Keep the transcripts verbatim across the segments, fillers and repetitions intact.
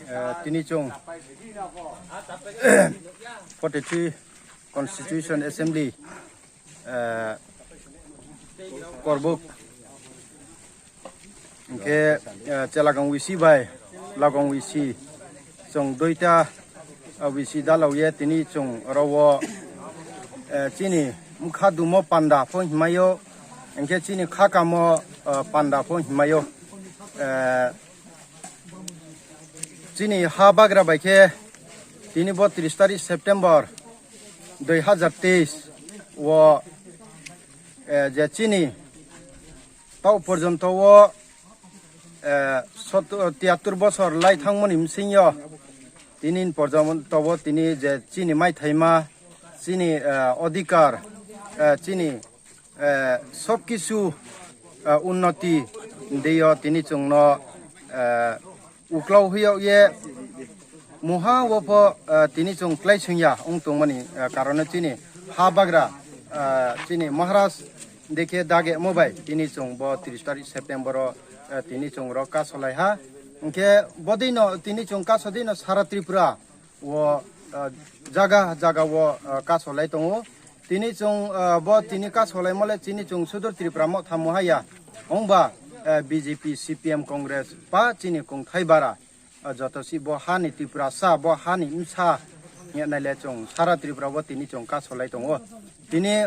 Eh, tini chwng forty three Constitution Assembly, eh, korbuk hwnkhe, eh, Chelagong V C bai Lagong V C chwng duita, eh, V C dalao ye tini chwng oro o, eh, chini bwkha dumo panda pho himai o, hwnkhe chini kha kamo, eh, panda pho himai o. Eh, Chini ha bagra bai khe tini bo tris tarik September dui hazar teis o, eh, je chini tau porjonto o, eh, sotto-, tiyattor bosor lai thangmani bisingyo tini porjonto o tini je chini maithaima, chini, eh, odhikar, eh, chini eh, sob kisu, eh, unnoti deyo tini chwngno, eh, uklok huyok ye muha wopho, eh, tini chwng klai sungya wng tongmani, eh, karone chini ha bagra, eh, chini Maharaj dekhe dage mo bai tini chwng bo tris tarik September o, eh, tini chwng rok kasolai ha. Hwnkhe bodino tini chwng kasodino sara Tripura o, ah, jaga jaga o, ah, kasolai tongo. Tini chwng, ah, bo tini kasolaimole chini chwng sudur Tripura motha muhaya. Wngba, ah, B J P, C P M, Congress ba chini kongthai bara, ah, joto si bo hani Tripura sa, bo hani msa hwnnaile chwng sara Tripura o tini chwng kasolai tongo. Tini,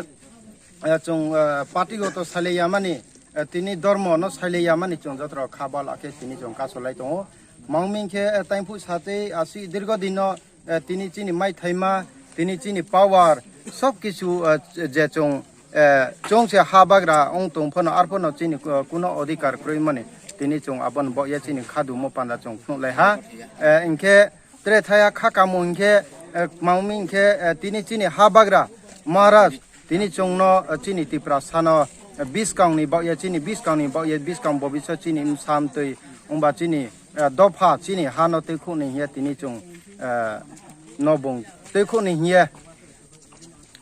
ah, chwng, ah, party goto sailai yamani, eh, tini dormo no sailai yamani chwng joto rok kha bal akhe tini chwng kasolai tongo. Mangmi khe, eh, taiphu satwi asi dirgo dino, eh, tini chini maithaima, tini chini power, sob kisu, eh, je chwng, eh, chwng se ha bagra wng tong phano, ar phano chini, eh, kuno odhikar kwrwi mani, tini chwng aboni bo ya chini kha dumo panda chwng phunuk lai ha. Eh, hwnkhe tre thaya kha kamo hwnkhe, eh, mangmi hwnkhe, eh, tini chini ha bagra Maharaj, tini chwngno, eh, chini Tiprasano, eh, biskangni bagya, chini biskangni bagya, biskang bobisa chini msa mtwi wngba chini, eh, dopha chini hano twikhukni hiya tini chwng, eh, nobung twikhukni hiya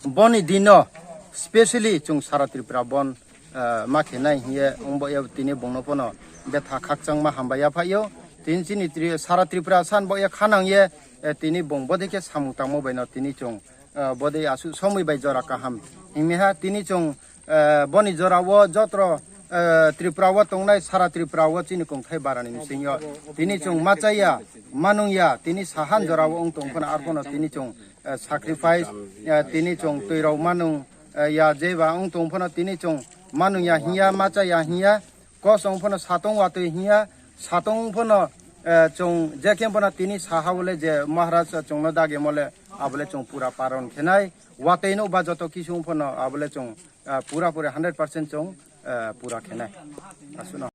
boni dino specially chwng sara Tripura bon, eh, ma khenai hiya wngbo ya tini bongno pono betha khakchangma hambai yaphaio. Tini chini Tri-, sara Tripura san bo ya khanang ye, eh, tini bong bodikhe samung tangmo baino tini chwng, eh, bodei aswk somoi bai jora kaham himmiha tini chwng, eh, boni jorao jotro, eh, Tripura o tongnai sara Tripura o chini kongthai barani bisingyo tini chwng machaya manungya tini sahan jorao wng tong phano arphono tini chwng, eh, sacrifice, eh, tini chwng twirok manung, eh, ya jeba wng tong phano tini chwng manungya hinya machaya hinya. Kosong phano satong watwi hinya, satong phano, eh, chwng jekhe phano tini saha bole je Maharaj chwngno dage mole abole chwng pura paron khenai, watwi no ba joto kisung phano abole chwng, eh, pura pura hundred percent chwng, eh, pura khenai. Aswkno.